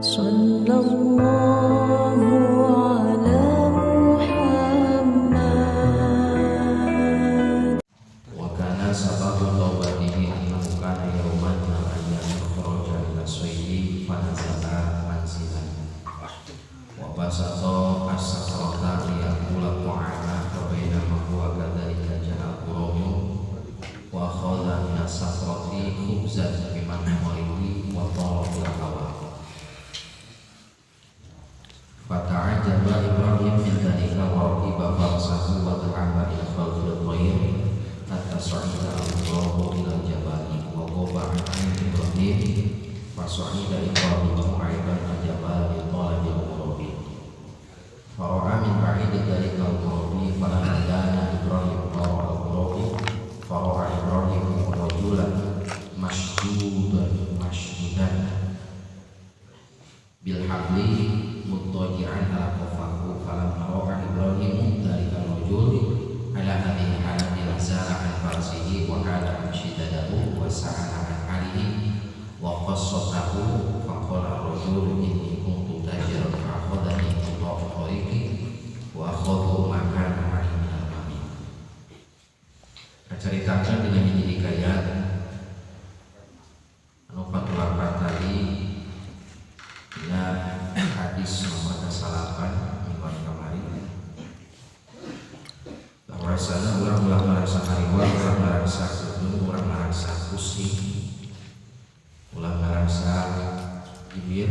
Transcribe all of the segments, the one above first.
صلى الله على محمد. وكان سبب توبته أنه كان يوما من الأيام خرج إلى الصيد فنزل منزلا وبسط الصخرة ليأكل الطعام، فبينما هو كذلك جاء غراب وأخذ من الصخرة خبزا بمنقاره وطار في الهواء. فتعجب إبراهيم من ذلك وركب فرسه وذهب إلى خلف الطير حتى صعد الغراب إلى الجبل وغاب عن عين إبراهيم، فصعد إبراهيم أيضا الجبل لطلب الغراب، فرأى من بعيد ذلك الغراب. فلما دنا إبراهيم ورأى الغراب، فرأى إبراهيم رجلا مشدودا مشدودا بالحبل مضطجعا على قفاه. فلما رأى إبراهيم ذلك الرجل على هذه الحالة نزل عن فرسه وخلع مشداده وسأل عن حاله وقصته. فقال الرجل: إني كنت تاجرا فأخذني قطاع الطريق وأخذوا ما كان معي من المال. Ceritakan dengan hiji hikayat anu 48 tadi dina hadis nomor ke-9 mingguan kamari, bahwasana urang ulah merasa hariwang, urang merasa kudu, urang merasa pusing, ulah merasa jibir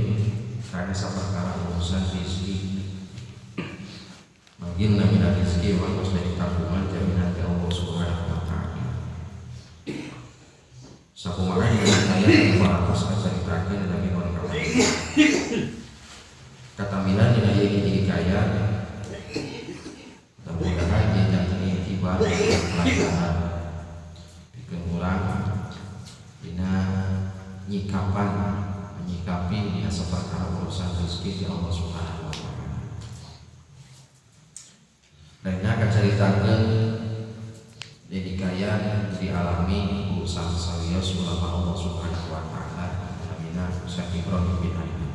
karena saperkara urusan rezeki. Magin namina rezeki memang harus dari tanggungan jaminan ke Allah Subhanahu wa Ta'ala. Sakumaha dina hikayat anu parantos kacaritakeun dina mingguan kamari. Katambihan dina ieu hiji hikayat, mudah-mudahan ieu janten iktibar, pelajaran pikeun urang dina nyikapan, menyikapi dina saperkara urusan rezeki di Allah Subhanahu wa Ta'ala. Lainnya kacaritakeun di hikayat dialami ku salah sawios ulama Allah Subhanahu wa Ta'ala, namina Syekh Ibrahim bin Adham.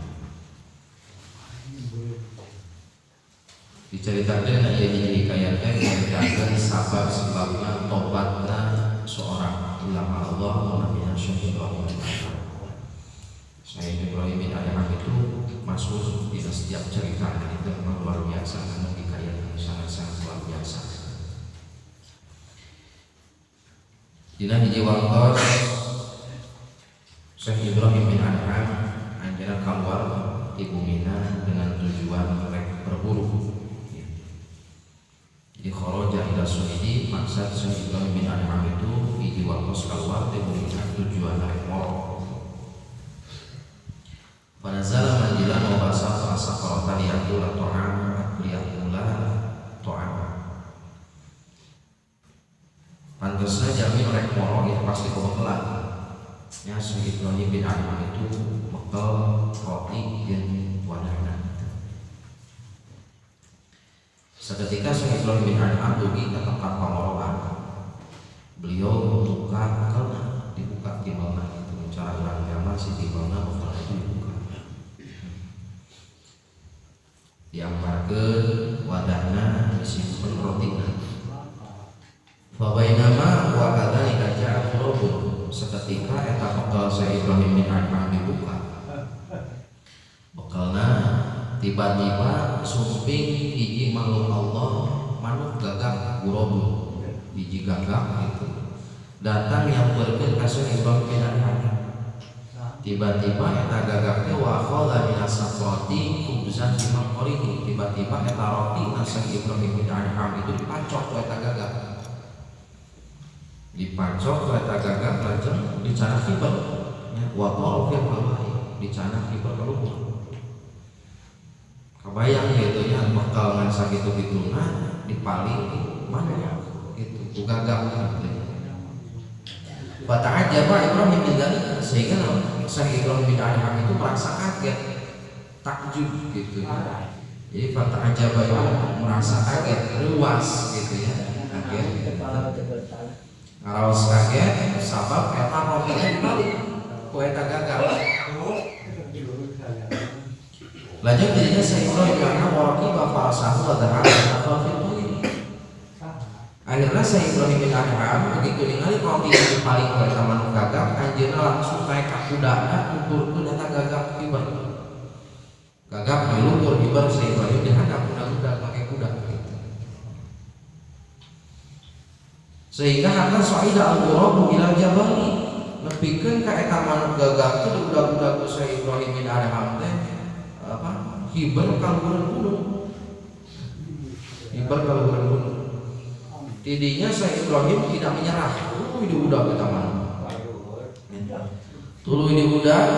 Diceritakan dina ieu hiji hikayat teh diceritakeun sabab-sababna tobatna seorang ulama Allah namina Syekh Ibrahim bin Adham. Syekh Ibrahim bin Adham itu masuk di setiap cerita itu memang luar biasa karena hikayat yang sangat-sangat luar biasa. Dina hiji waktos Syekh Ibrahim bin Adham anjeunna keluar di bumina dengan tujuan rek berburu. Jadi خرج إلى الصيد, maksud Syekh Ibrahim bin Adham itu hiji waktos keluar di bumina tujuan rek moro. فنزل منزلا وبسط الصخرة ليأكل الطعام ليأكل طعام. Pantesna jalmi rek moro itu pasti kebekelan. Ya, Syekh Ibrahim bin Adham itu bekel roti jeung wadahna. Seketika Syekh Ibrahim bin Adham dugi ke tempat pamoroan. Beliau buka bekelna, dibuka timelna itu, cara urang zaman si timelna, bekelna itu dibuka. Diamparkeun wadahna, disimpen rotina. فبينما هو كذلك جاء غراب. Seketika eta bekal Syekh Ibrahim bin Adham dibuka. Bekalna, tiba-tiba sumping hiji makhluk Allah, manuk gagak, غراب, hiji gagak gitu datang nyamperkeun ka Syekh Ibrahim bin Adham. Tiba-tiba eta gagak teh وأخذ من الصخرة خبزا بمنقاره. Tiba-tiba eta roti na Syekh Ibrahim bin Adham itu dipacok ku eta gagak, dipacok ku eta gagak, lajeng dicandak hiber ya, وطار في الهواء, dicandak hiber ka luhur. Kabayang gitu nya, bekal ngan sakitu kituna dipaling mana gitu ku gagak gitu. فتعجب إبراهيم من ذلك, sehingga Syekh Ibrahim bin Adham itu merasa kaget, takjub gitu ya. Jadi فتعجب itu merasa kaget, luas gitu ya, kaget. Ngaraos kaget sabab eta roti dibalik ku eta gagak. Lajeng jadinya Syekh Ibrahim karena waraqiba farasahu wa dhahaba fi. Akhirnya Syekh Ibrahim bin Adham begitu ningali roti paling ku eta manuk gagak, anjeunna langsung naik ka kudana nuturkeun eta gagak hiber. Gagak di luhur hiber, Syekh Ibrahim dihandap kuda-kuda make kuda gitu. Sehingga hatta sa'ida al-ghurabu ila jabali, nepikeun ka eta manuk gagak teh diudag-udag ku Syekh Ibrahim bin Adham teh apa hiber ka luhureun gunung. Hiber ka luhureun gunung. Tidinya Syekh Ibrahim tidak menyerah. Diudag eta manuk. Tuluy diudag,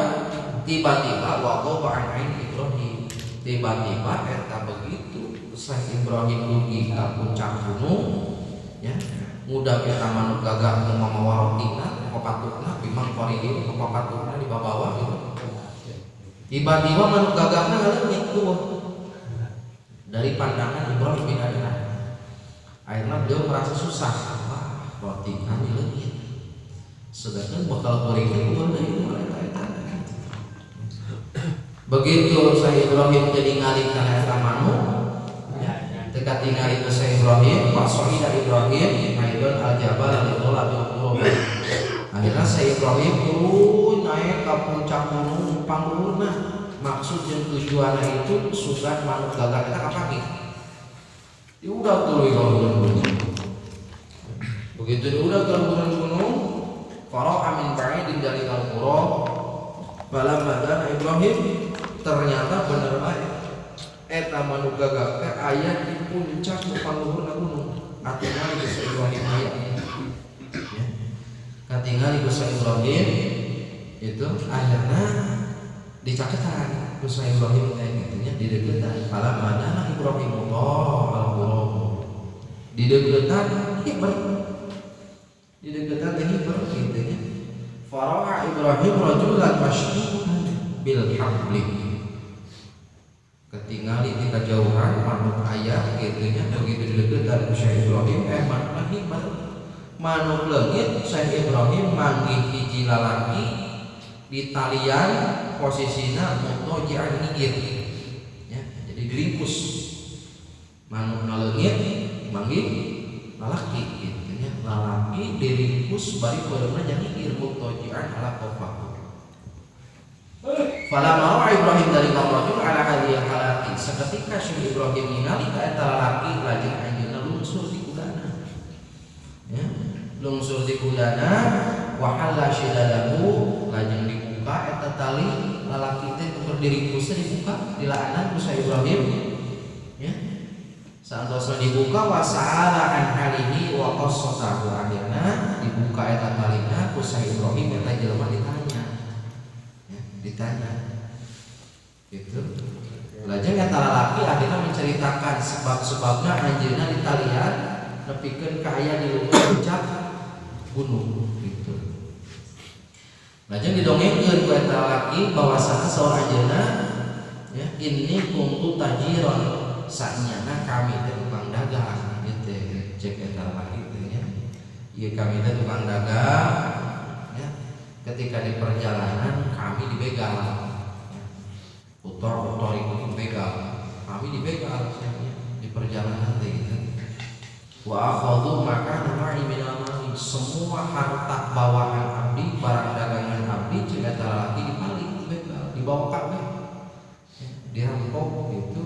tiba-tiba waqafa an ain Ibrahim. Tiba-tiba eta begitu Syekh Ibrahim dugi ka puncak gunung ya, ngudag eta manuk gagak nu mamawa rotina, papatukna bimang qorihin, papatukna di bawah gitu. Tiba-tiba manuk gagakna ngaleungit tuh dari pandangan Ibrahim bin Adham. Akhirnya beliau merasa susah. Wah, roti kami leungit. Sedangkan bekal kuring itu bukan dari mereka eta. Begitu Syekh Ibrahim jadi ngali kana eta manuk, ya, teka tingali ke Syekh Ibrahim, fasoida Ibrahim, aidon al jabal li tholabil ghurab. Akhirnya Syekh Ibrahim turun naik ke puncak gunung pangluhurna. Maksud yang tujuannya itu sugan manuk gagak eta kapanggih. Diudag tuluy ka luhureun gunung. Begitu diudag ka luhureun gunung, fara'a min ba'idin dalikal ghurab. Falamma dana Ibrahim, ternyata bener bae eta manuk gagak teh aya di puncak nu pangluhurna gunung. Katingali ku Syekh Ibrahim aya. Ya. Katingali ku Syekh Ibrahim itu akhirnya dicaketan ku Syekh Ibrahim teh gitu nya, dideketan. Falamma dana Ibrahim al ghurab. Dideketan hiber. Dideketan teh hiber gitu nya. Fara'a Ibrahim rajulan mashdudan bil habli. Ketingali di kejauhan manuk aya gitu nya, begitu dideketan ku Syekh Ibrahim manukna hiber. Manuk leungit, Syekh Ibrahim manggih hiji lalaki di talian posisina mutaji'an ngigir. Ya, jadi diringkus. Manukna leungit manggih lalaki gitu nya, lalaki diringkus bari peureumna jang ngigir mutaji'an ala qafahu. Falamma ra'a Ibrahim dalikal rajul ala hadhil halati. Seketika Syekh Ibrahim ningali ka eta lalaki, lajeng anjeunna lungsur di kudana. Ya, lungsur di kudana wa halla syidadahu, lajeng dibuka eta tali lalaki teh keur diringkus dibuka dilaanan ku Syekh Ibrahim. Ya. Saantosna dibuka wa sa'ala an halihi wa qassatahu, akhirna dibuka eta talina ku Syekh Ibrahim, eta jelema ditanya. Ya, ditanya. Gitu. Lajeng eta lalaki akhirna menceritakan sebab-sebabna anjeunna ditalian nepikeun ka aya di luhur puncak gunung gitu. Lajeng didongengkeun ku eta lalaki bahwasana saur anjeunna ya, inni kuntu tajiron, sanyana kami teh tukang dagang gitu, cek eta lalaki teh nya. Ieu kami teh tukang dagang ya. Ketika di perjalanan kami dibegal. Ya. Utor-utor itu dibegal. Kami dibegal nya, di perjalanan teh gitu. Wa akhadhu maka ma'i minal mali, semua harta bawaan abdi, barang dagangan abdi, cek eta lalaki dipaling, dibegal, dibawa kabeh. Ya, dirampok gitu.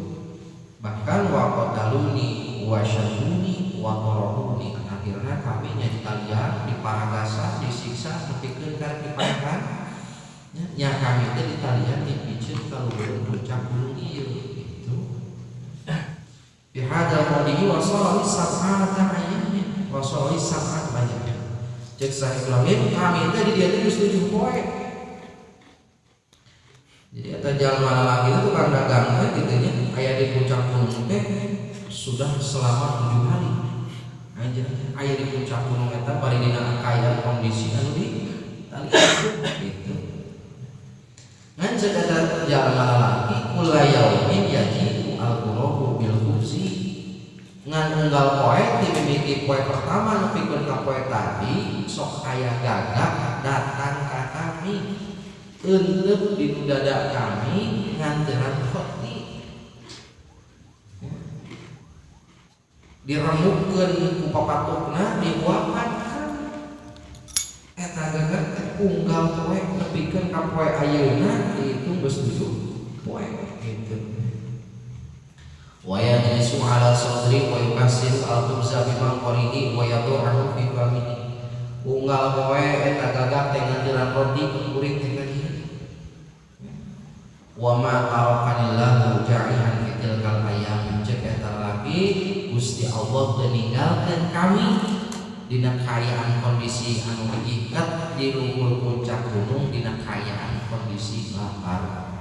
Bahkan wa qataluni wa syaduni wa tarahuni, akhirnya kami nya ditalian, diparagasa, disiksa nepikeun ka dipaehan nya, nya kami teh ditalian dipiceun ka luhureun puncak gunung ieu gitu. Bi hadzal mawdi'i wa sala sab'ata ayyamin wa sala sab'at banyak. Cek Syekh Ibrahim kami teh di dieu teh geus 7 poe. Jadi eta jalma lalaki itu tukang dagang teh gitu nya, aya di puncak gunung teh sudah selama 7 hari. Anjeun aya di puncak gunung eta bari dina kaya kondisi anu di tali gitu. Ngan cek eta jalma lalaki kula yaumin yaji'u al-ghurabu bil khubzi, ngan unggal poe ti mimiti poe pertama nepikeun ka poe tadi sok aya gagak datang ka kami euleup di dada kami nganteran roti. Diremukkeun ku papatukna, dihuapan kan eta gagak teh unggal poe nepikeun ka poe ayeuna dihitung geus 7 poe gitu. Wa yajlisu ala sadri wa yukassiru al-khubza bi manqarihi wa yad'uhu fi famihi. Unggal poe eta gagak teh ngantiran roti kuring teh ka dieu. Wa ma tarakanillahu ja'ihan fi tilkal ayyam, cek eta laki Gusti Allah teu ninggalkeun kami dina kaayaan kondisi anu diikat di luhur puncak gunung dina kaayaan kondisi lapar.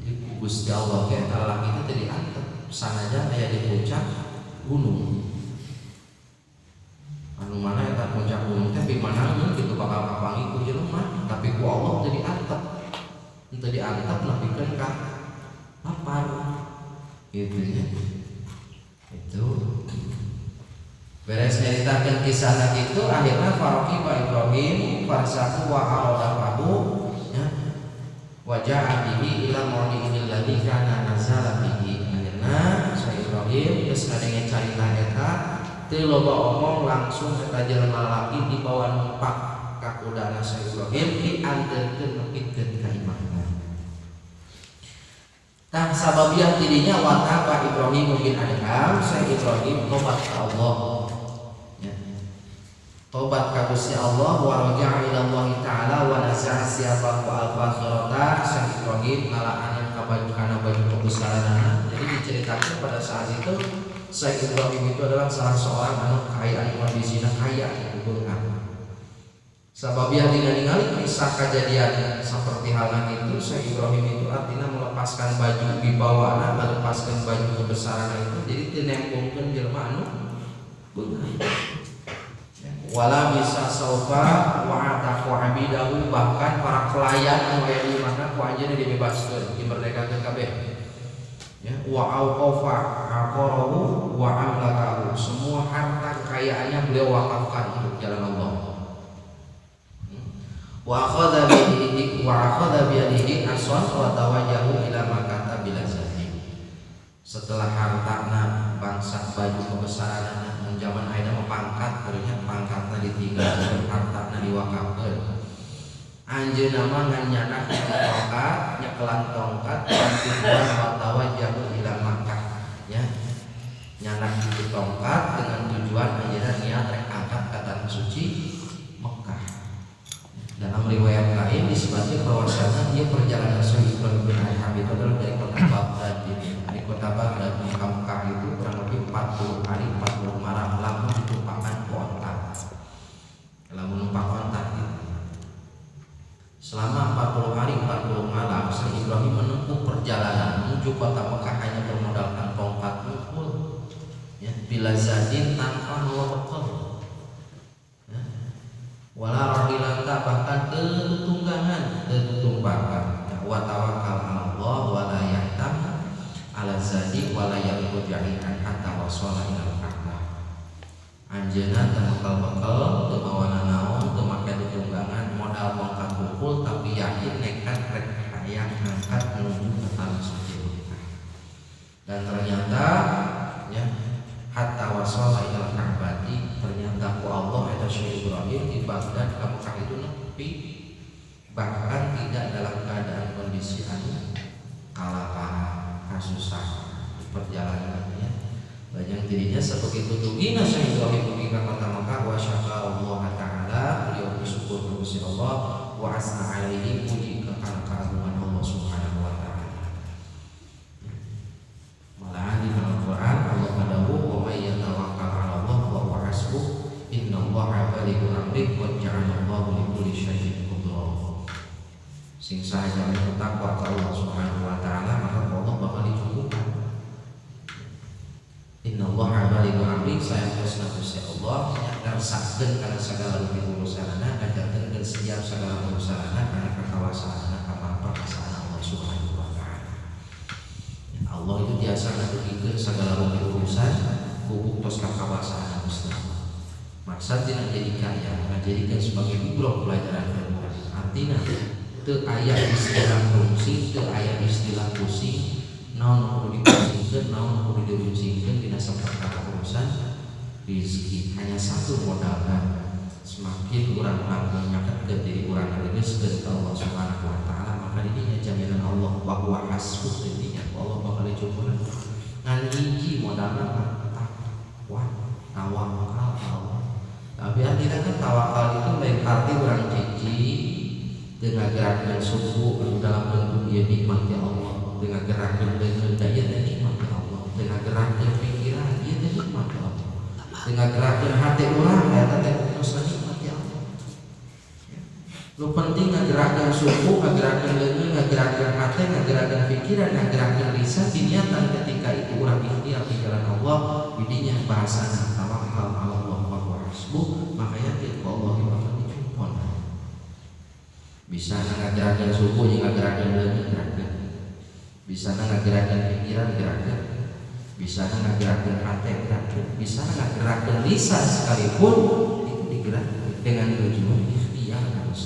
Jadi Gusti Allah teh eta lalaki teh teu diantep sanajan aya di puncak gunung. Anu mana eta puncak gunung teh bimanaeun kitu bakal kapanggih ku jelema, tapi ku Allah teu diantep. Teu diantep nepikeun ka lapar. Gitu nya. Itu beres nyaritakeun kisahna kitu, akhirna faraqiba Ibrahim farsahu wa aradahu ya wa ja'a bihi ila mawdi'il ladzi kana nazala bihi. Akhirna Syekh Ibrahim geus ngadenge carita eta teu loba omong, langsung eta jelema lalaki dibawa numpak ka kudana Syekh Ibrahim dianteurkeun nepikeun ka imahna. Tah sababiah tidinya wa taba Ibrahim bin Adham, Syekh Ibrahim tobat ka Allah. Ya. Tobat ka Gusti Allah wa raja'a ila Allah taala wa naza'a siyabahu al-fakhirata. Syekh Ibrahim ngalaanan ka baju kana baju kebesaranana. Jadi diceritakan pada saat itu Syekh Ibrahim itu adalah salah seorang anu kaya, anu kondisina kaya gitu beunghar. Sababiah dina ningali kisah kejadian seperti halnya itu, Syekh Ibrahim itu artinya melepaskan baju wibawana, melepaskan baju kebesaran itu, jadi teu nembongkeun jelema anu beunghar. Wala bisa saufa wa ataqu abidahu, bahkan para pelayan anu aya di imahna ku anjeunna dibebaskeun, dimerdekakeun kabeh. Ya, wa auqafa aqarahu wa amlakahu, semua harta kekayaannya beliau wakafkan untuk jalan Allah. Wa akhadha bihi wa akhadha biyadihi aswan wa tawajjahu ila Makkah bila zati. Setelah hartana bangsa baju kebesaranana mun zaman ayeuna mah pangkat terusnya pangkatna ditinggalkeun, hartana diwakafkeun. Anjeunna mah ngan nyanak tongkat, nyekelan tongkat dan tujuan wa tawajjahu ila Makkah ya. Nyanak itu tongkat dengan tujuan anjeunna niat rek angkat ka tanah suci Mekah. Dalam riwayat lain disebutkan bahwasanya dia perjalanan Syekh Ibrahim bin Adham itu adalah dari kota Baghdad gitu. Dari kota Baghdad ke Mekah itu kurang lebih 40 hari 40 malam lamun ditumpahkan ku onta. Lamun numpak onta gitu. Selama 40 hari 40 malam Syekh Ibrahim menempuh perjalanan menuju kota Mekah hanya bermodalkan tongkat mukul ya, bila zadin tanpa bawa bekal ya. Wala rahilata, bahkan tetunggangan tetumpakan ya, wa tawakkal 'ala Allah wa la yahtam ala zadi wa la yaqud jahihan hatta wasala ila Ka'bah. Anjeunna teu bekal-bekal, teu mawa naon, teu make tutunggangan, modal tongkat pukul tapi yakin nekat rek hayang angkat menuju ke tanah suci Mekah. Dan ternyata ya hatta wasala ila Ka'bati, ternyata ku Allah eta Syekh Ibrahim di Baghdad ka Mekah itu nepi, bahkan tidak dalam keadaan kondisi anu kalaparan, kasusah di perjalanannya. Banyak dirinya sebegitu dugina Syekh Ibrahim dugi ka kota Mekah wa syakara Allah taala, beliau bersyukur kepada Allah wa asna alaihi, puji ke karena keagungan Allah Subhanahu wa taala. Malahan di dalam Al-Qur'an Allah madawuh wa may yatawakkal 'ala Allah wa huwa hasbuh innallaha balighu amrih wa ja'alallahu likulli syai'in qadra. Sing sahaja bertakwa ke Allah Subhanahu wa taala maka Allah bakal dicukupkan. Innallaha balighu amrih, saya terusna Gusti Allah ngarsakeun kana sagala rupi urusanana, ngajarkeun setiap segala urusanana kana kakawasaanana ka perkasaan Allah Subhanahu wa taala. Allah itu biasa ngadugikeun segala rupi urusan ku buktos kakawasaan Gusti Allah. Maksad dina jadi kaya, ngajadikeun sebagai ibroh pelajaran ilmu. Artina teu aya istilah fungsi, teu aya istilah pusing, naon kudu dipusingkeun. diruncingkeun, naon kudu diruncingkeun dina saperkara urusan rezeki. Hanya satu modalna, semakin urang langkung nyaketkeun diri urang ngadegeskeun ka Allah Subhanahu wa taala, maka didinya jaminan Allah wa huwa hasbuh, didinya Allah bakal dicukuran. Ngan hiji modalna mah takwa, tawakal ka Allah. Tapi artinya kan tawakal itu lain arti urang cici dengan gerakan suku anu dalam bentuk ieu nikmat ya Allah, dengan gerakan leungeun da ieu teh nikmat ya Allah, dengan gerakan pikiran ieu teh nikmat ya Allah, dengan gerakan hati urang eta teh terus nikmat ya Allah. Nu penting ngagerakeun suku, ngagerakeun leungeun, ngagerakeun hati, ngagerakeun pikiran, ngagerakeun lisan, diniatan ketika itu urang ikhtiar di jalan Allah, didinya bahasana tawakal ala Allah wa huwa hasbuh, maka yakin ku Allah bakal dicumpon. Bisa ngagerakeun suku jeung ngagerakeun leungeun gerakeun, bisa ngagerakeun pikiran gerakeun, bisa ngagerakeun hati gerakeun, bisa ngagerakeun lisan sekalipun itu digerakkan dengan tujuan ikhtiar harus.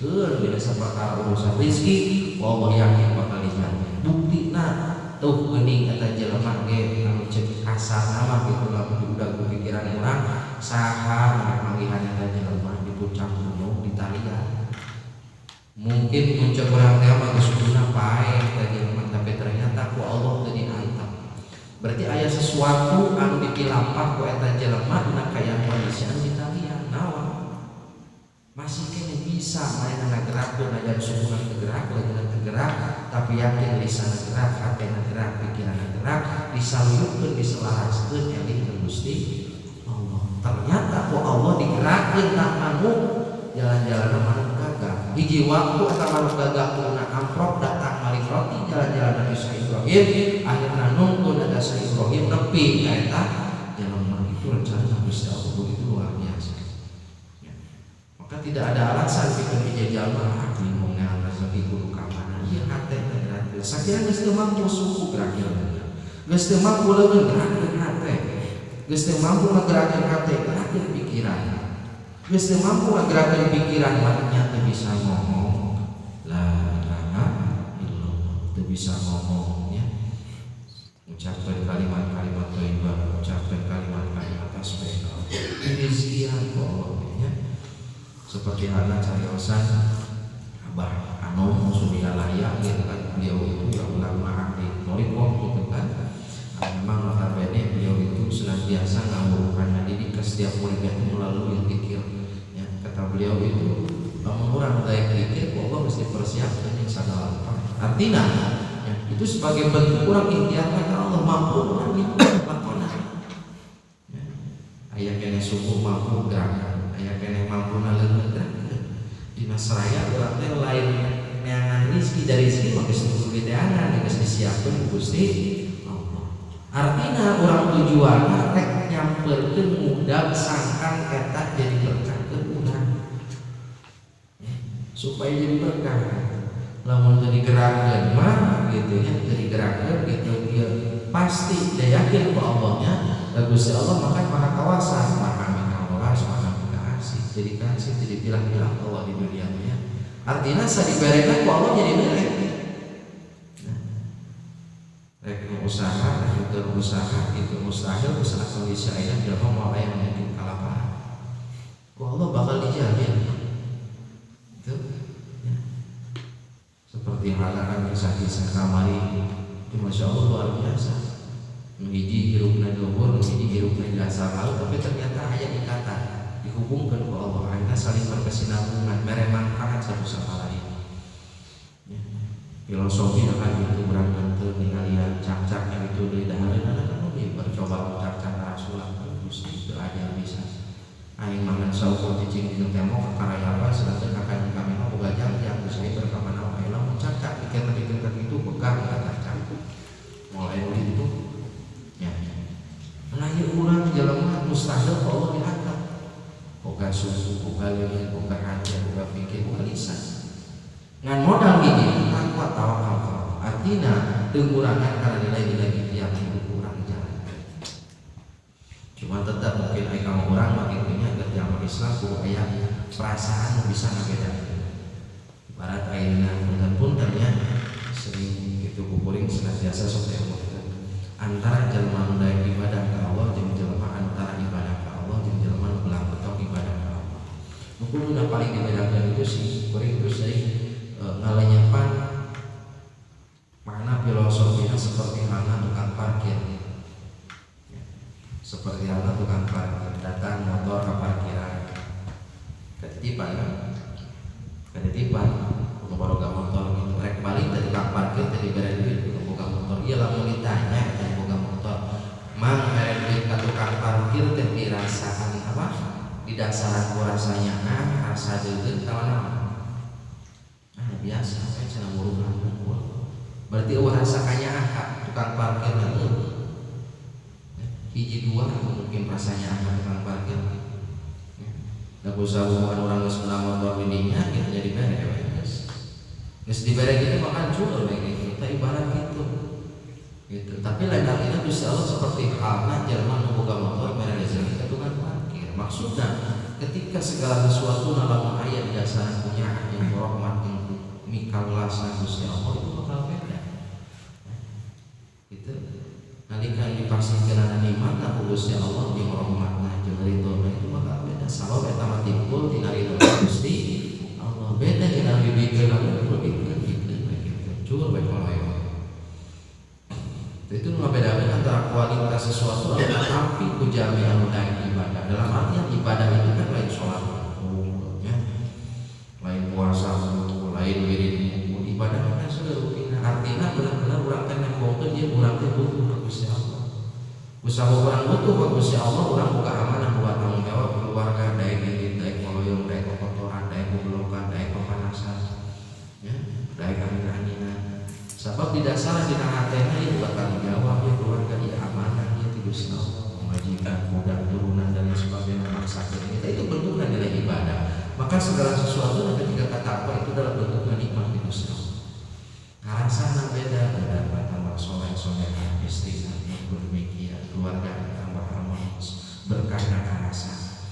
Keun dina saperkara urusan rezeki, Allah yakin bakal dijamin. Buktina tuh geuning eta jelema ge anu cek kasar mah kitu lamun diudag ku pikiran urang, saha rek manggihan eta jelema di puncak gunung ditalian. Mungkin muncul urang teh mah geus guna paeh eta jelema, tapi ternyata ku Allah teu diantep. Berarti aya sesuatu anu dipilampah ku eta jelema dina kaayaan kondisi anu ditalian. Naon? Masih kene bisa manehna ngagerakkeun najan sukuna teu gerak, leungeunna teu gerak, tapi yakin lisanna gerak, hatena gerak, pikiranna gerak, disaluyukeun, diselaraskeun eling ka Gusti Allah. Ternyata ku Allah digerakkeun ka manuk, jalan-jalan manuk gagah. Hiji waktu eta manuk gagah kuduna amprok datang maling roti jalan-jalan Nabi Ibrahim, akhirna nungkun eta Ibrahim nepi ka eta jelema. Itu rencana Gusti Allah begitu luar biasa. Ya. Maka tidak ada alasan pikeun hiji jalma ah bingung neangan rezeki kudu ka mana. Ieu hate teh gerakkeun. Sakira geus teu mampu suku gerakkeun. Geus teu mampu leungeun gerakkeun hate. Geus teu mampu ngagerakkeun hate, gerakkeun pikiran. Geus teu mampu ngagerakkeun pikiran mah nya teu bisa ngomong la ilaha illallah, teu bisa ngomong ya. Ucapkan kalimat-kalimat thayyibah, ucapkan kalimat-kalimat tasbih. Ini rezekian ku Allah ya. Seperti halnya cariosan Abah Anom Surya Laya gitu kan, beliau itu ya ulama ahli thoriqoh gitu kan. Nah, memang notabene beliau itu senantiasa ngawurukan diri ke setiap muridnya itu melalui zikir ya. Kata beliau itu lamun urang daek zikir, ku Allah mesti persiapkan yang sagala rupa. Artinya ya, itu sebagai bentuk urang ikhtiar ka Allah, mampu urang itu lakonan ya. Aya keneh suku mampu gerakan, aya keneh mampu leungeun gerakan. Dina seraya urang teh lain neangan rezeki, dari rezeki mah geus kudu diteangan, geus disiapkeun ku Gusti Allah. Artinya urang tujuanna rek nyamperkeun mudah sangkan eta jadi berkah ke urang ya, supaya jadi berkah. Lamun teu digerakkeun mah gitu ya, teu digerakkeun gitu dia pasti dia yakin ku Allahnya, da Gusti Allah maka maha kawasa, maha mikawelas, maha mikasih. Jadi kasih jadi pilah-pilah Allah di dunia nya. Artinya sadiberena ku Allah jadi mere. Nah, rek nu usaha, rek teu usaha itu mustahil usaha kondisi ayeuna jelema moal aya nu mungkin kalaparan. Ku Allah bakal dijamin. Itu ya. Seperti halnya kisah-kisah kamari itu masya Allah luar biasa. Nu hiji hirupna di luhur, nu hiji hirupna di dasar laut, tapi ternyata aya ikatan, dihubungkan ku Allah, akhirnya saling berkesinambungan, mere manfaat satu sama lain. Ya. Filosofi akan itu urang henteu ningalian cakcak yang itu deui dahareun anak kan oge bercoba cakcak rasulah Gusti teu aja bisa. Aing mangan saukur cicing di tembok kakarayapan, sedangkan kakak kami mah boga jangjang bisa berkamana wae. Lamun cakcak pikir-pikir itu begah ka cakcak mulai itu ya. Nah, ieu urang jelema mustahil ku Allah diangkat. Boga suku, boga leungeun, boga hati, boga pikir, boga lisan. Ngan modal gini takwa tawakal ka Allah. Artina teu ngurangan karena nilai-nilai ikhtiar hidup urang jalan. Cuma tetap mungkin ai kamu urang mah kitu nya, kerja sama Islam kudu aya perasaan nu bisa ngabedakeun. Ibarat ayeuna punten-punten nya, sering kitu kukuring senantiasa sok diomongkeun. Antara antara jelema nu daek ibadah ka Allah jeung jelema anu tara ibadah ka Allah jeung jelema nu belang betok ibadah ka Allah. Nu kuduna paling dibedakeun itu sih kuring itu sering ngalenyepan makna filosofinya seperti halnya tukang parkir. Ya. Seperti halnya tukang parkir datang motor ke parkiran. Ketitipan kan? Ketitipan nu boga motor gitu. Rek balik dari tukang parkir tadi bere duit nu boga motor. Ieu lamun ditanya teh boga motor, mang mere duit ka tukang parkir teh dirasaan apa? Didasaran ku rasanya nah, rasa deukeut atawa naon? Ah biasa we cenah murugan. Berarti eueuh rasa kanyaah ka tukang parkir teh. Hiji dua mungkin rasanya ka tukang parkir. Da ku urang geus meunang motor di dinya gitu jadi bere we geus. Geus dibere gitu mah hancur we gitu. Tah ibarat gitu. Gitu. Tapi lain artinya Gusti Allah seperti halna jelema nu boga motor mere rezeki ka tukang parkir. Maksudna ketika segala sesuatu lamun aya di dasaran punya jeung rahmat jeung mikawelasna Gusti Allah itu bakal beda. Gitu. Nalika dipasihkeun nikmat ku Gusti Allah jeung rahmatna jeung ridhona itu bakal beda. Sabab eta mah timbul tina ridho Gusti Allah. Beda jeung anu dibikeun anu dibikeun gitu gitu. Cul bae koloyo. Itu ngabedakeun antara kualitas sesuatu anu katampi ku jalmi anu daek ibadah. Dalam artian ibadah itu kan lain sholat, ya. Lain puasa, lain wirid, ibadah kan seueuh. Artinya benar-benar urang teh nembongkeun ieu urang teh butuh ka Gusti Allah. Usaha urang butuh ka Gusti Allah, urang boga amanah buat tanggung jawab keluarga, daek indit, daek ngoloyong, daek kokotoran, daek goblokan, daek papanasan, ya, daek angin-anginan. Sabab tidak salah dina hatena ieu buat tanggung jawab ya keluarga, ieu amanah ieu ti Gusti Allah, pemajikan, budak turunan dan lain sebagainya maksakeun kita itu bentukna nilai ibadah. Maka segala sesuatu ketika kata itu dalam bentuk nikmat di Gusti Allah. Ngarasana beda, beda tambah soleh solehah, istri pun demikian, keluarga tambah harmonis, berkahna karasa.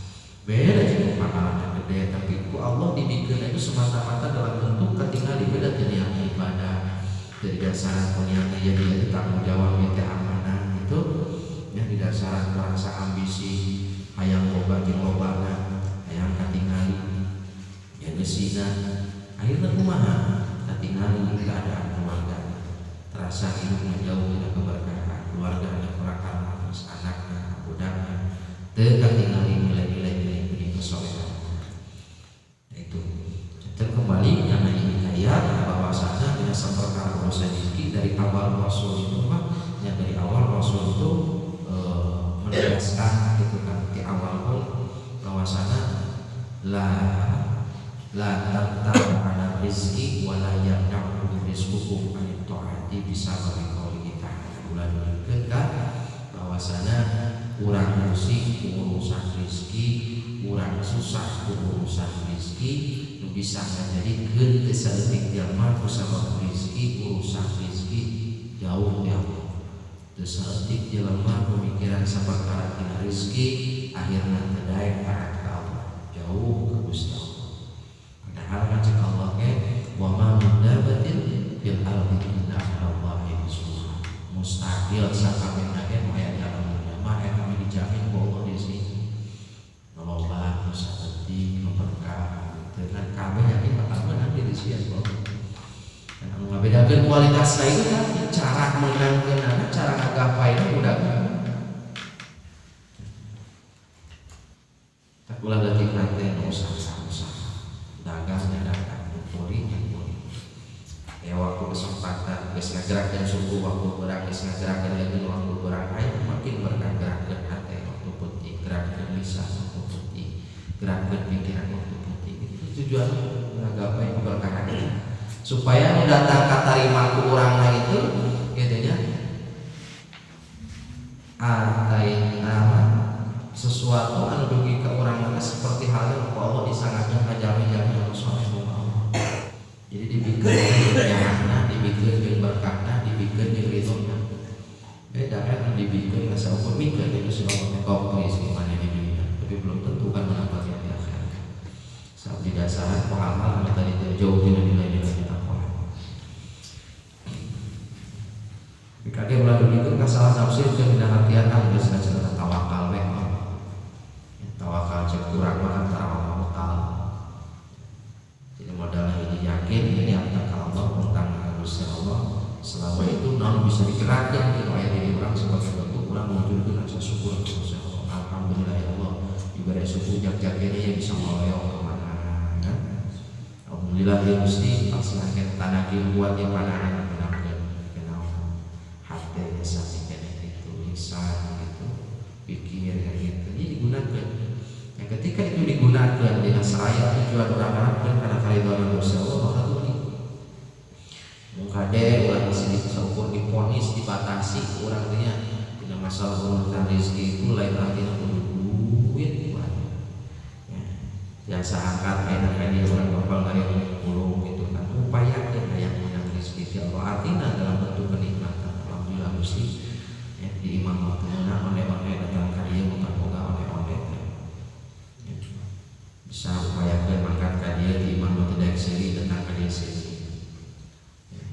Beda jeung pangalaman gede, tapi ku Allah dibikin itu semata-mata dalam bentuk ketinggalan beda tina ibadah. Dari dasaran punya ya dia itu tanggung jawab dia teh amanah itu ya di dasaran merasa ambisi hayang loba jeung lobana hayang katingali ya geusina akhirna kumaha katingali keadaan keluarga terasa hidupnya jauh tidak keberkahan keluarganya kurang harmonis anaknya budaknya teu katingali nilai-nilai nilai kesolehan itu. Dan kembali karena ini hikayat bahwasanya dina saperkara urusan rezeki dari awal Rasul itu mah ya dari awal Rasul itu menegaskan gitu kan di awal pun bahwasanya la la tartamu ala rizki wa la yamna'u rizqukum anit ta'ati bisababi qoulihi ta'ala. Ulah nunjukkeun ka bahwasanya urang pusing urusan rezeki, urang susah urusan rezeki, nu bisa ngajadikeun teu saeutik jalma ku sabab rezeki urusan rezeki jauh ya. Teu saeutik jelema pemikiran saperkara tina rezeki akhirna teu daek taat ka Allah, jauh ka Gusti Allah. Padahal kan cek Allah ge wa ma min dabatin fil ardi illa 'ala Allahi rizquha. Mustahil sakabehna ge nu aya di alam dunya mah eta mah dijamin ku Allah di sini. Loba nu saeutik nu berkah gitu kan kabeh yakin bakal meunang di sini ku Allah. Dan anu ngabedakeun kualitasna itu kan cara meunangkeunana, cara ngagapaina udah tak ulah leutik teh nu usaha usaha dagangnya dagang kulinya kuli ya waktu kesempatan geus ngagerakkeun suku waktu berang geus ngagerakkeun leungeun waktu berang aya makin berkah gerakkeun hate waktu putih gerakkeun lisan waktu putih gerakkeun pikiran waktu putih itu tujuan ngagapai keberkahan supaya nu datang katarima ku urangna itu gitu nya ataina sesuatu anu dugi ka urang seperti halnya ku Allah disangakeun ka jalmi-jalmi anu soleh ku Allah. Jadi dibikeun nyamanna, dibikeun jeung berkahna, dibikeun jeung ridhona. Beda kan dibikeun rasa ukur mikeun itu si Allah kok rezeki mana di dunia, tapi belum tentu kan menang bagian di akhirat. Saat di dasaran pengamal anu tadi jauh tina nilai-nilai takwa. Dikade ulah dugikeun ka salah nafsirkeun dina hatian ah geus cenah tawakal we. Tawakal cek urang mah kan tara bekal. Jadi modalnya hiji yakin ini apa ka Allah tentang Gusti Allah selama itu naon bisa digerakkeun ti aya diri urang sebagai bentuk urang mewujudkeun rasa syukur ka Gusti Allah. Alhamdulillah ya Allah diberi suku jag-jag ini ya bisa ngoloyong kemana kan? Alhamdulillah ya Gusti pasrahkan tanah buat yang pandangan kenal kenal hati lisan itu lisan gitu pikir ya gitu jadi digunakan. Nah, ketika itu digunakan dengan seraya tujuan orang harapkan karena karidhoan Gusti Allah maka rugi. Mungkade ulah masih diukur diponis dibatasi urang teh nya dina masalah urusan rezeki itu lain artinya kudu duit ya. Jasa angkat enak kan dia orang kapal dari puluh gitu kan upayakeun hayang menang rezeki ti Allah artinya dalam bentuk kenikmatan. Alhamdulillah Gusti ya, di imam waktu menang onde-onde datang ka dieu bukan boga onde-onde ya. Bisa upayakeun mangkat ka dieu di imam nu teu daek seuri datang ka dieu seuri ya.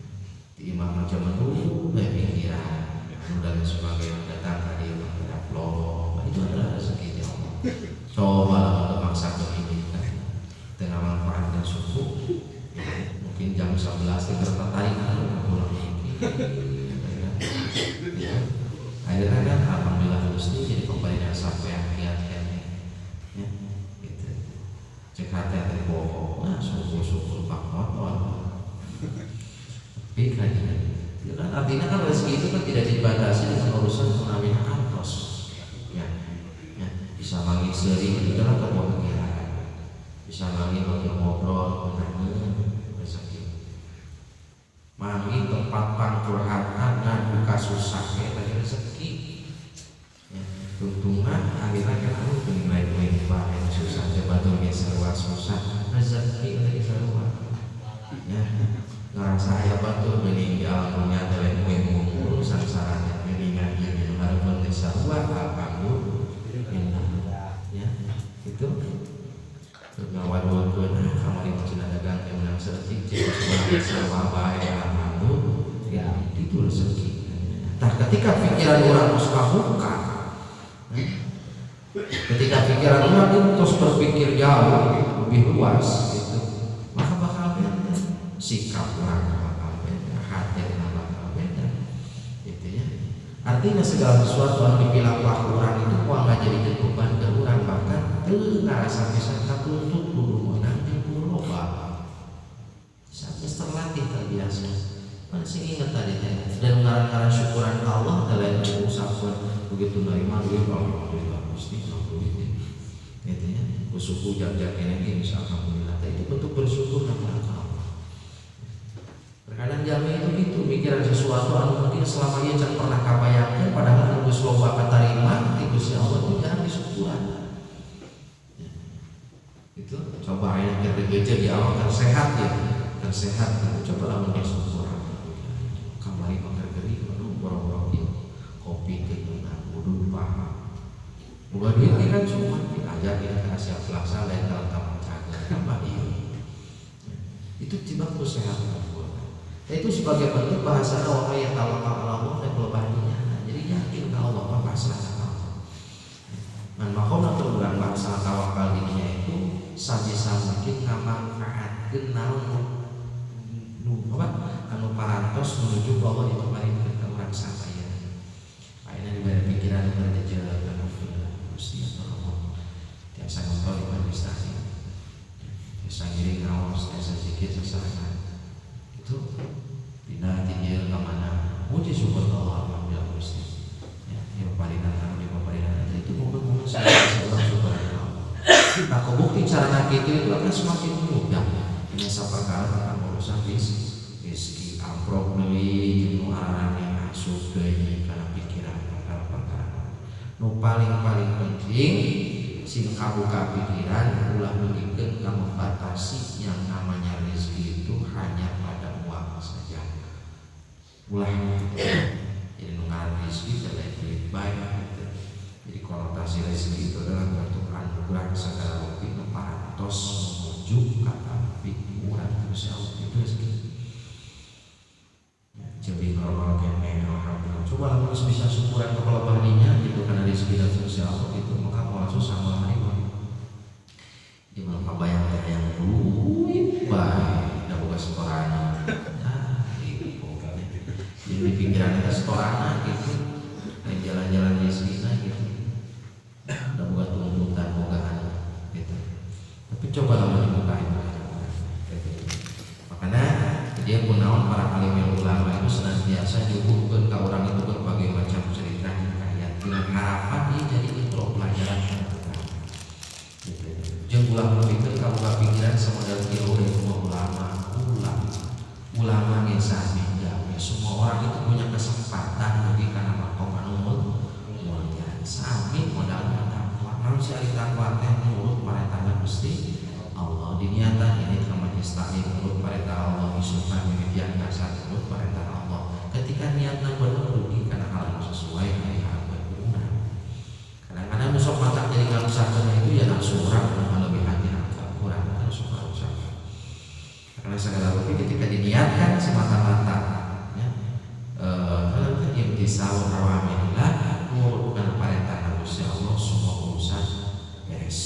Di imam macam dulu bae pikiran dan sebagainya datang ka dieu mah upload itu adalah rezeki ti Allah. Coba lah untuk maksa ke ini kan dengan manfaat dan suku ya, mungkin jam 11 itu tertarik pulang ya. Akhirnya kan alhamdulillah Gusti jadi pemberian sampai akhir ya gitu cek hati teh bohong nah syukur-syukur pak motor tapi kan ya kan artinya kan rezeki itu kan tidak dibatasi dengan urusan pengambilan artos ya, ya bisa manggil seri itu adalah kebahagiaan bisa manggil bagi ngobrol menangis rezeki manggil tempat pangcurhatan ngadu kasusah ya tadi rezeki ya tuntungan akhirnya kan aku penilai duit bae susah coba tuh sarua susah rezeki tadi sarua ya ngerasa aya batur meninggal dunia teh kue ngomong sangsaranya meninggal ieu harapan teh sarua alhamdulillah ya itu ngawadulkeun kamari mah cenah dagang teh menang saeutik cek sarua bae alhamdulillah itu rezeki. Tah ketika pikiran orang terus kabuka, ketika pikiran orang itu terus berpikir jauh lebih luas gitu, maka bakal beda sikap orang bakal beda, hati orang bakal beda gitu ya. Artinya segala sesuatu yang dibilang wah orang itu kuah nggak jadi beban ke orang bahkan teu ngarasa bisa katuntut kudu meunang jeung kudu loba. Saat terlatih terbiasa. Masih ingat tadi teh dan ngaran-ngaran syukuran Allah dalam usahakan begitu nerima duit alhamdulillah Gusti duit ya. Gitu ya. Bersyukur jag-jag kene bisa alhamdulillah. Itu bentuk bersyukur kepada Allah. Terkadang jalmi itu gitu mikiran sesuatu anu mungkin selama ieu can pernah kabayangkeun padahal anu geus loba katarima ti Gusti Allah itu jarang disyukuran. Ya. Itu coba aya keur geje di awal kan sehat ya. Kan sehat gitu coba lamun bersyukur. Kamari mah geri aduh boro-boro ieu kopi teh meunang kudu paham. Boga duit kan cuma diajak ke Asia Plaza lain kalau taman cager tambah ieu. Itu tiba ku sehat. Nah, itu sebagai bentuk bahasa wa may yatawakkal 'ala Allah dan kelebahnya. Jadi yakin ke Allah mah pasrah ka Allah. Man maqamna urang bahasa tawakal dirinya itu sabisa mungkin ngamanfaatkeun naon nu apa anu parantos menuju bahwa itu paling ka urang sadaya. Ayeuna diberi pikiran berjejer alhamdulillah Gusti Allah. Tiasa ngobrol di majelis taklim. Tiasa ngiring ngaos, tiasa zikir sasarengan. Itu pindah ti dieu ka mana puji syukur Allah alhamdulillah Gusti ya di paparinan di paparinan itu momen-momen seorang syukur Allah. Nah kebukti cara gitu itu akan semakin mudah biasa perkara tentang urusan rezeki amprok deui jeung nu ararane asup deui kana pikiran perkara-perkara nu paling-paling penting sing kabuka pikiran ulah dugikeun ka membatasi yang namanya rezeki itu hanya pada uang saja. Ulah jadi nu ngaran rezeki teh lain duit bae gitu. Jadi konotasi rezeki itu adalah bentuk anugerah segala rupi nu parantos menuju ka tapi urang Gusti Allah itu rezeki. Jadi normal kene alhamdulillah. Coba lamun geus bisa syukuran ka palebah gitu karena rezeki datang si Allah gitu, maka moal susah moal harima. Di mana kabayang teh hayang duit bae da boga setoran. Nah, gitu. Jadi di pikiran eta setoran gitu. Lain jalan-jalan rezekina gitu. Da boga tuntutan boga anu gitu. Tapi coba lamun dibukain gitu. Makanya dia kunaon para alim ulama itu senantiasa nyuguhkeun ka urang itu berbagai macam cerita hikayat dengan harapan dia jadi intro pelajaran gitu. Jeung ulah mikir ka ulah pikiran samodal kieu we semua ulama, ulama ge sami gawe. Semua orang itu punya kesempatan bagi kana makom anu mulia. Sami modalna takwa. Naon si ari takwa teh nurut parentahna Gusti Allah. Diniatan ini ke majelis taklim nurut perintah Allah, isukan mimitian kasar nurut perintah Allah. Ketika niatna bener rugi karena hal yang sesuai dari harapan urang. Kadang-kadang nu sok matak jadi ngarusakkeun itu ya nafsu urang nu ngalebihan tina urang kan sok ngarusak. Karena segala rupi ketika diniatkan semata-mata ya, imtisalul awamirillah nurut kana perintah Gusti Allah, semua urusan beres.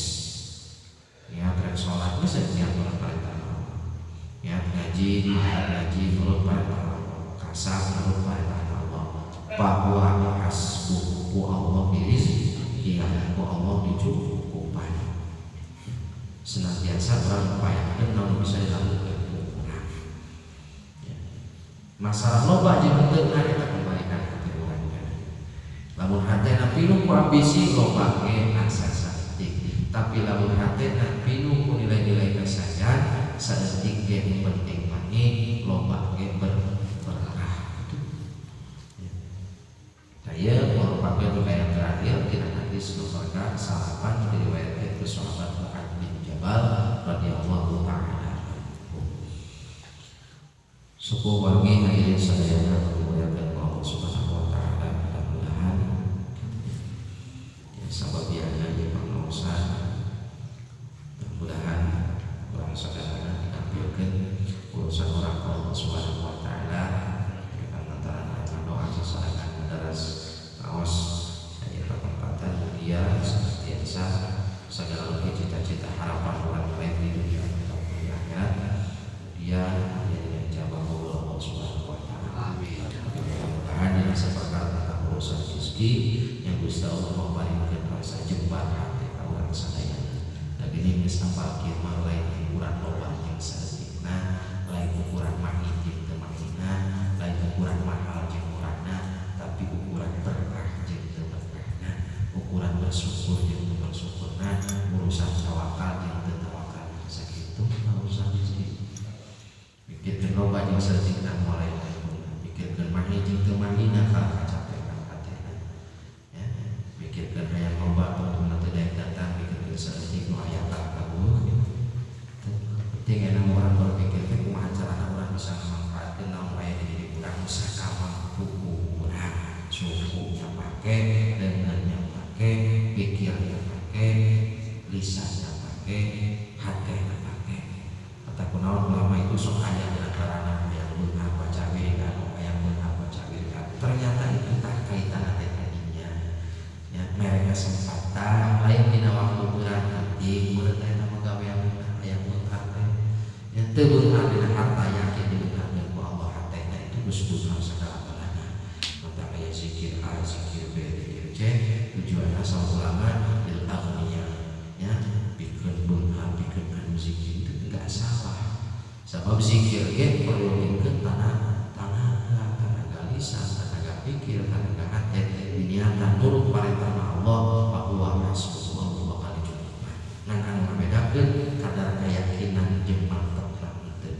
Niat rek sholat geus niat nurut perintah Allah. Niat ngaji, ngaji nurut perintah Allah. Kasar nurut perintah Allah. Bahwa hasbuh ku Allah dirizki, ku Allah dicukupan. Senantiasa orang upayakeun naon bisa dilakukan ku urang. Ya. Masalah loba jeung henteu eta kembalikan hati urang kana. Lamun hatena pinuh ku ambisi loba ge asa saeutik. Tapi lamun hatena pinuh ku nilai-nilai kasayan saeutik ge nu penting mangi loba ge berkah. Ya. Daya merupakan yang terakhir tina hadis nomor ka-9 diriwayatkeun ku sahabat Mu'adz bin Jabal radhiyallahu ta'ala anhu. Suku wargi hadirin sadayana dimuliakan Allah Subhanahu wa taala, mudah-mudahan ya sababiana ieu pangaosan mudah-mudahan urang sadayana ditampilkeun urusan urang ka Allah Subhanahu wa taala lantaran doa sasarengan madaras ngaos saya pertempatan mulia senantiasa segala rupi cita-cita harapan orang lain di dunia ataupun di akhirat dia jadi jawab Allah Subhanahu wa taala. Amin. Mudah-mudahan dina saperkara tentang urusan rezeki yang Gusti Allah memparingkeun rasa jembar hati ka urang sadayana. Da gini geus apal kieu mah lain ukuran loba jeung saeutikna, lain ukuran mahi jeung teu mahina, lain ukuran mahal jeung murahna, tapi ukuran berkah jeung teu berkahna, ukuran bersyukur jeung teu bersyukurna, urusan tawakal jeung teu tawakal. Sakitu urusan rezeki. Mikirkeun loba jeung saeutikna moal aya mikirkeun mahi jeung teu mahina kalah kacapean hatena. Ya, mikirkeun hayang loba tungtungna teu daek datang, mikirkeun saeutik nu aya kalah kabuh gitu. Penting enak orang berpikir teh kumaha carana urang bisa ngamanfaatkeun naon aya di diri urang sakamampu urang. Sukunya pake, lengannya pake, pikirnya pake, lisannya pake, hatena pake. Kata kunaon ulama itu sok aya di antarana hayang beunghar baca wiridan, hayang beunghar baca wiridan. Ternyata itu tah kaitan teh tadinya. Ya, mere kesempatan lain dina waktu beurang penting, meureun teh eta mah gawean hayang beunghar teh. Ya teu beunghar dina harta yakin dibeungharkeun ku Allah hatena itu geus beunghar sagala-galana. Mata aya zikir A, zikir B, zikir C, tujuan asal ulama lil aghniya ya, pikeun beunghar, pikeun anu zikir itu enggak salah. Sebab zikir ge perlu pikeun tanah tenaga, tenaga lisan, tenaga pikir, tenaga hati, diniatan nurut perintah Allah, bahwa hasbunallah bakal dicukupan. Ngan anu ngabedakeun kadar keyakinan jeung mantep henteu.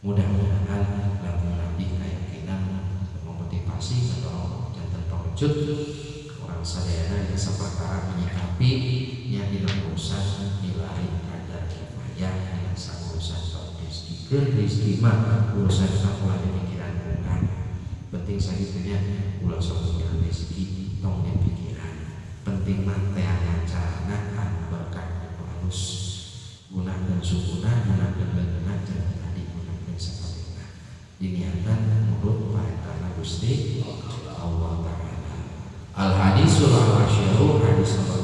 Mudah-mudahan lamun nabi keyakinan memotivasi mendorong janten pengecut orang sadayana yang saperkara menyikapi nya dina urusan nilai kadar kifayah dina saurusan bab rezeki. Rezeki mah urusan ulah pikiran urang. Penting sagitunya ulah sok mikiran rezeki tong dipikiran. Penting mah teangan carana anu berkah anu halus. Gunakeun sukuna, gunakeun leungeunna jeung tadi gunakeun sakabehna. Diniatan nurut parentahna Gusti Allah. surah Al-Asyiru hadis nomor